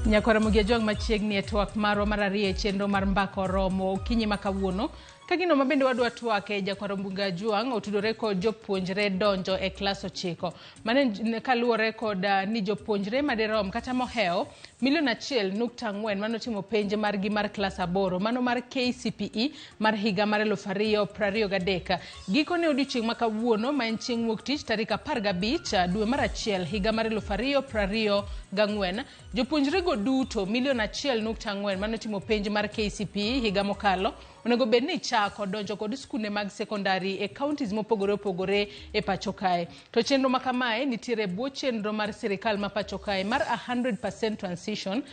Nyakwara Mugia Jwang' machiegni e twak marwa mar ariyo e chenro mar mbaka oromo okinyi ma kawuono. Ka gino ma bende wadwa twake Jakwara Mugia Jwang' otudore kod jopuonjre donjo e klas ochiko. Mano en kaluwore kod ni jopuonjre madirom kata mohewo milion 1.4 manotimo penj margi mar klas aboro mano mar KCPE mar higa mar 2023. Gikone odiochieng' ma kawuono ma en chieng' wuok tich tarik 15 dwe mar achiel higa mar 2024, jopuonjrego duto milion 1.4 manotimo penj mar KCPE higa mokalo onego bed ni chako donjo kod skunde mag sekondari e counties mopogore opogore e pacho kae. To chenro ma kamae nitiere e bwo chenro mar sirikal ma pacho kae mar 100% transition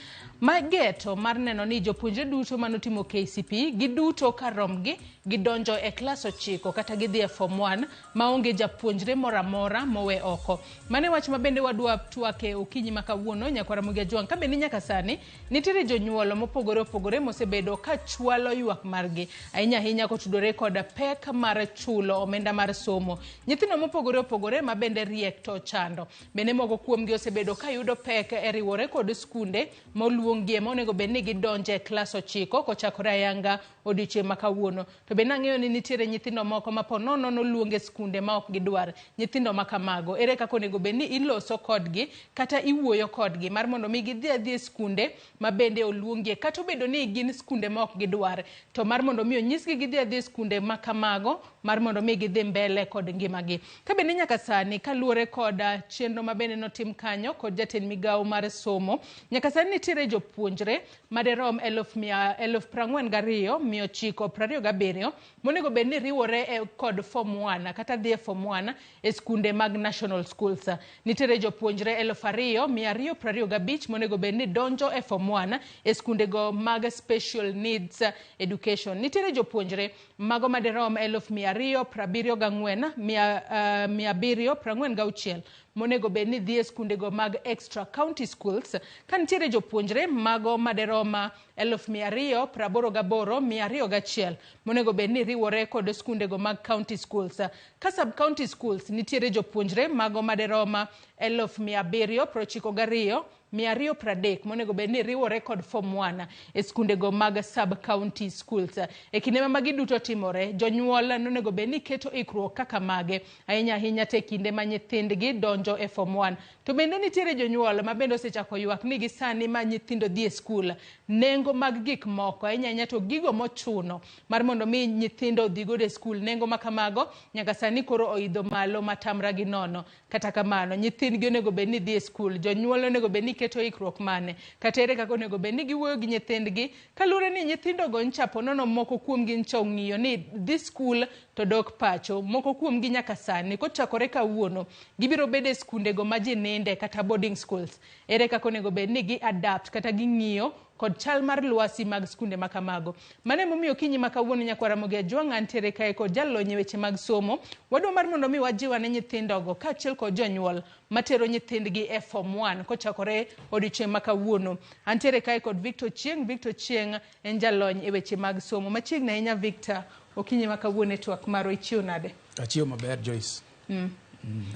ma geto mar neno ni jopuonjre duto manotimo KCPE giduto ka romgi gidonjo e klas ochiko kata gidhi e form 1 maonge japuonjre moro amora mowe oko. Mano e wach ma bende wadwa twake okinyi ma kawuono Nyakwara Mugia Jwang' ka bende nyaka sani nitiere jonyuol mopogore opogore mosebedo ka chwalo ywak margi ahinya ahinya kotudore kod pek mar chulo omenda mar somo. Nyithindo mopogore opogore ma bende riek to chando. Bende moko kuomgi osebedo ka yudo pek e riwore kod skunde moluongie ma onego bed ni gidonje e klas ochiko kochakore ayanga odiochieng' ma kawuono. To bende ang'eyo ni nitiere nyithindo moko ma po nono noluong e skunde ma ok gidwar. Nyithindo ma kamago, ere kaka onego bed ni iloso kodgi kata iwuoyo kodgi mar mondo mi gidhi adhiya e skunde ma bende oluongie kata obedo ni gin skunde ma ok gidwar, to mar mondo mi onyisgi gidhi adhiya e skunde ma kamago mar mondo mi gidhi mbele kod ngimagi. Ka bende nyaka sani kaluwore kod chenro ma bende notim kanyo kod jatend migawo mar somo, nyaka sani nitiere jopuonjre maderom 40,227 monego bed ni riwore e kod form 1 kata dhi e form 1 e skunde mag national schools. Nitiere jopuonjre 2,225 monego bed ni donjo e form 1 e skundego mag special needs education. Nitiere jopuonjre mago maderom 274,746 monego bed ni dhi e skundego mag extra county schools, ka nitiere jopuonjre mago maderom 288,201 monego bed ni riwore kod skundego mag county schools. Ka sub county schools nitiere jopuonjre mago maderom 792,230 monego bed ni riwore kod form 1 e skundego mag sub county schools. E kinde ma magi duto timore, jonyuol nonego bed ni keto ikruok kaka mage ahinya ahinya te kinde ma nyithindgi donjo e form 1. To bende nitiere jonyuol ma bende osechako ywak ni gi sani ma nyithindo dhi e skul, nengo mag gik moko ahinya ahinya to gigo mochuno mar mondo mi nyithindo odhi godo e skul, nengo ma kamago nyaka sani koro oidho malo matamra gi nono. Kata kamano, nyithindgi onego bed ni dhi e skul, jonyuol onego bed ni keto ikruok mane, kata ere kaka onego bed ni giwuoyo gi nyithindgi, kaluwore ni nyithindogo ncha po nono moko kuomgi ncha ong'iyo ni dhi skul to dok pacho. Moko kuomgi nyaka sani, kochakore kawuono, gibiro bedo e skundego ma ji ninde kata boarding schools. Ere kaka onego bed ni gi adapt kata ging'iyo kod chal mar lwasi mag skunde ma kamago. Mano emomiyo okinyi ma kawuono Nyakwar Ramogi Ajwang' antiere kae kod jalony e weche mag somo. Wadwa mar mondo mi wajiw ane nyithindogo kaachiel kod jonyuol matero nyithindgi e form 1 kochakore odiochieng' ma kawuono. Antiere kae kod Victor Ochieng'. Victor Ochieng' en jalony e weche mag somo. Machiegni ahinya Victor, okinyi ma kawuono e twak marwa ichiew nade? Achiew maber Joyce.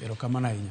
Erokamano ahinya.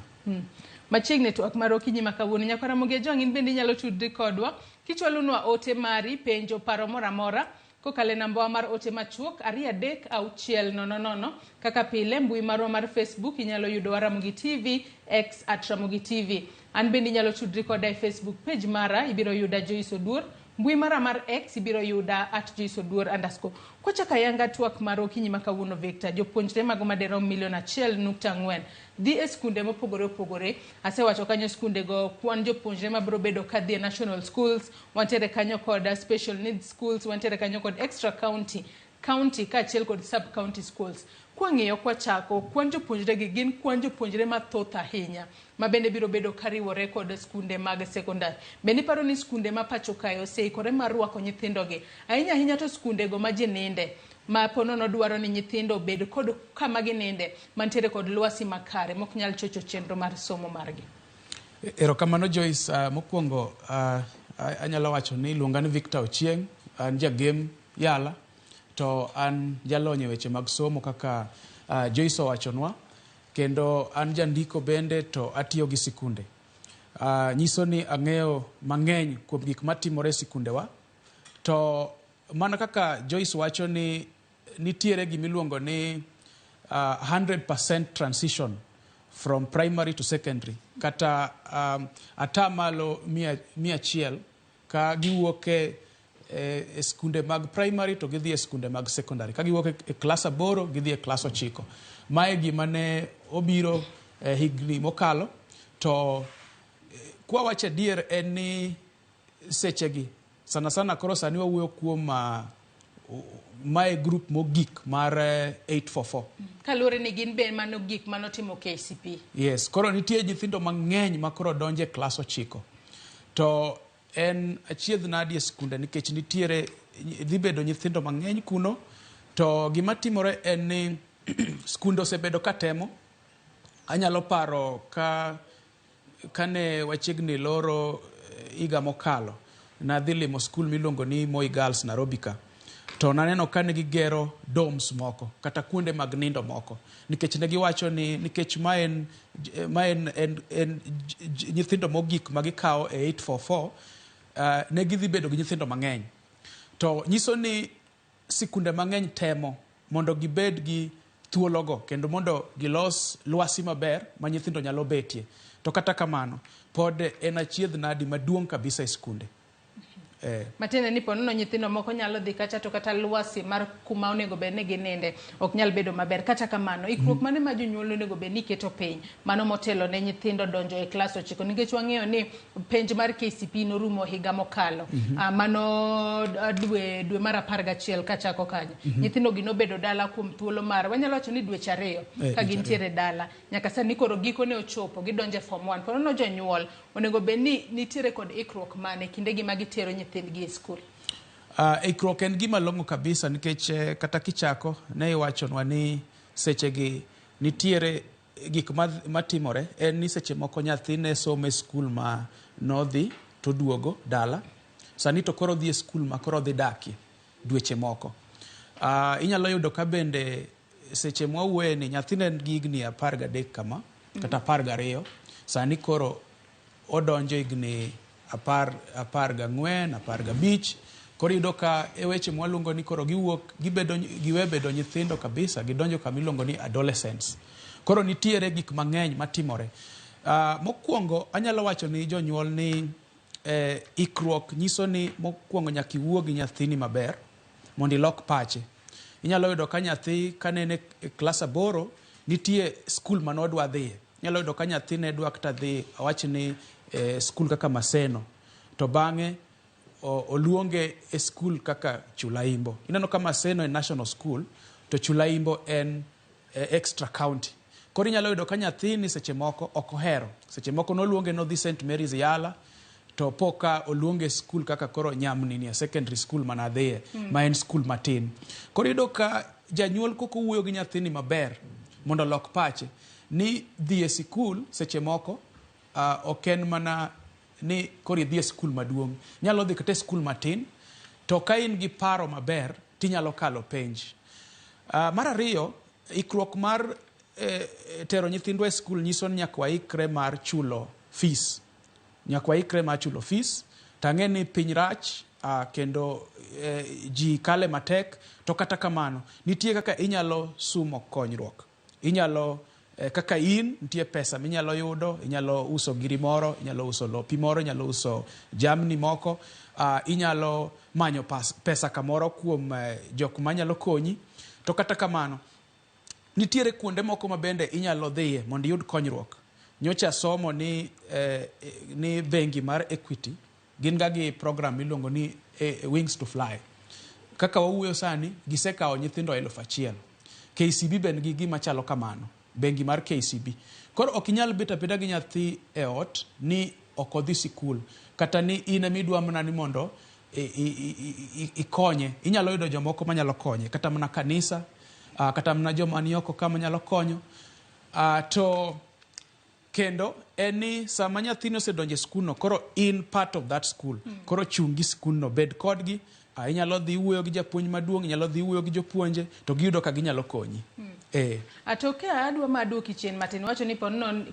Machiegni e twak mar okinyi ma kawuono. Nyakwar Ramogi Ajwang' in bende inyalo tudri kodwa kichwalonwa ote mari, penjo, paro moro amora kokalo e nambawa mar ote machuok 23600. Kaka pile, mbui marwa mar Facebook inyalo yudowa Ramogi TV, X at Ramogi TV. An bende inyalo tudri koda e Facebook page mara, ibiro yuda Joyce Oduor. Mbui mara mar X ibiro yuda at Joyce Oduor underscore. Kwachako ayanga twak mar okinyi ma kawuono Victor, jopuonjre mago maderom milion 1.4 dhi e skunde mopogore opogore. Asewacho kanyo skundego kwan jopuonjre mabiro bedo ka dhi e national schools, wantiere kanyo kod special needs schools, wantiere kanyo kod extra county, county kaachiel kod sub county schools. Kwang'iyo kwachako, kwan jopuonjre gi gin kwan jopuonjre mathoth ahinya ma bende biro bedo kariwore kod skunde mag sekondar. Bende iparo ni skunde ma pacho kae oseikore mar rwako nyithindogi? Ahinya ahinya to skundego ma ji ninde, ma po nono dwaro ni nyithindo obed kod kama gininde mantiere kod lwasi makare mok nyal chocho chenro mar somo margi. Erokamano Joyce. Mokwongo anyalo wacho ni iluonga ni Victor Ochieng', an jagem Yala to an jalony e weche mag somo kaka Joyce owachonwa, kendo an jandiko bende to atiyo gi sikunde. Nyiso ni ang'eyo mang'eny kuom gik matimore e sikundewa. To mana kaka Joyce wacho ni nitiere gimiluongo ni 100% transition from primary to secondary, kata atamalo 100% ka giwuok e skunde mag primary to gidhi e skunde mag secondary, ka giwuok e klas 8 gidhi e klas 9. Mae gima ne obiro higni mokalo. To kwa wacho adier en ni sechegi sana sana koro sani wawuoyo kuom mae group mogik mar 844. Kaluwore ni gin be mano gik manotimo KCPE. Yes, koro nitie nyithindo mang'eny ma koro donjo e klas 9. To en achiedh nadi e skunde nikech nitiere dhi bedo nyithindo mang'eny kuno. To gima timore en ni skunde osebedo ka temo. Anyalo paro ka kane wachiegni loro higa mokalo, nadhi limo skul miluongo ni Moi Girls Nairobi ka. To naneno ka ne gigero dorms moko kata kuonde mag nindo moko, nikech ne giwacho ni nikech ma en nyithindo mogik ma gikawo e 844, ne gidhi bedo gi nyithindo mang'eny. To nyiso ni sikunde mang'eny temo mondo gibed gi thuologo kendo mondo gilos lwasi maber ma nyithindo nyalo betie. To kata kamano, pod en achiedh nadi maduong' kabisa e skunde. Matiende ni ponono nyithindo moko nyalo dhi kacha to kata lwasi mar kuma onego bed ni gininde ok nyal bedo maber. Kata kamano, ikruok mane ma jonyuol onego bed ni keto piny mano motelo ne nyithindo donjo e klas 9, nikech wang'eyo ni penj mar KCPE norumo higa mokalo. Mano dwe mar 11 kachako kanyo. Nyithindo gi nobedo dala kuom thuolo mar wanyalo wacho ni dweche 2 ka gintiere dala. Nyaka sani koro gikone ochopo gidonjo e form 1. Ponono jonyuol onego bed ni nitiere kod ikruok mane kindegi ma gitero nyithindgi e skul? Ikruok en gima long'o kabisa nikech kata kichako ne iwachonwa ni sechegi nitiere gik matimore. En ni seche moko nyathi ne somo e skul ma nodhi to duogo dala, sani to koro odhi e skul ma koro odhi dakie dweche moko. Inyalo yudo ka bende seche mwawuoye ni nyathi ne en gi higni 13 kama kata 12, sani koro odonjo higni 14, 15. Koro iyudo ka e weche mwaluongo ni koro giwuok gibedo giwe bedo nyithindo kabisa, gidonjo kama iluongo ni adolescence. Koro nitiere gik mang'eny matimore. Mokwongo anyalo wacho ni jonyuol ni ikruok nyiso ni mokwongo nyaka iwuo gi nyathini maber mondo ilok pache. Inyalo yudo ka nyathi kane en e klas 8 nitie skul manodwa dhiye. Inyalo yudo ka nyathi ne dwa kata dhi awach ni skul kaka Maseno, to bang'e oluonge e skul kaka Chulaimbo. Ineno ka Maseno en national school to Chulaimbo en extra county. Koro inyalo yudo ka nyathini seche moko ok ohero. Seche moko noluonge nodhi St Mary's Yala, to po ka oluonge skul kaka koro Nyamnini e secondary school manadhiye, ma en skul matin. Koro iyudo ka janyuol kok owuoyo gi nyathini maber mondo olok pache ni dhi e sikul seche moko ok en mana ni koro idhi e skul maduong'. Inyalo dhi kata e skul matin, to ka in gi paro maber tinyalo kalo penj. Mar ariyo, ikruok mar tero nyithindwa e skul nyiso ni nyaka waikre mar chulo fees. Nyaka waikre mar chulo fees. Tang'e ni piny rach, kendo ji kale matek, to kata kamano nitie kaka inyalo sumo konyruok. Inyalo kaka in nitie pesa minyalo yudo, inyalo uso giri moro, inyalo uso lopi moro, inyalo uso jamni moko, inyalo manyo pesa kamoro kuom jok manyalo konyi. To kata kamano nitiere kuonde moko ma bende inyalo dhiye mondo iyud konyruok. Nyocha somo ni bengi mar Equity gin ga gi program miluongo ni Wings to Fly. Kaka wawuoyo sani, gisekawo nyithindo 1000. KCB be nigi gima chalo kamano, bengi mar KCB. Koro ok inyal bet abeda gi nyathi e ot ni ok odhi sikul, kata ni in ema idwa mana ni mondo ikonye. Inyalo yudo jomoko manyalo konye, kata mana kanisa, kata mana joma ni oko ka manyalo konyo. To kendo en ni sama nyathini osedonjo e skul no, koro in part of that school. Koro chung' gi skul no, bed kodgi. Inyalo dhi wuoyo gi japuonj maduong', inyalo dhi wuoyo gi jopuonje, to giyudo ka ginyalo konyi. Atoke adwa maduoki chien matin, wacho ni ponono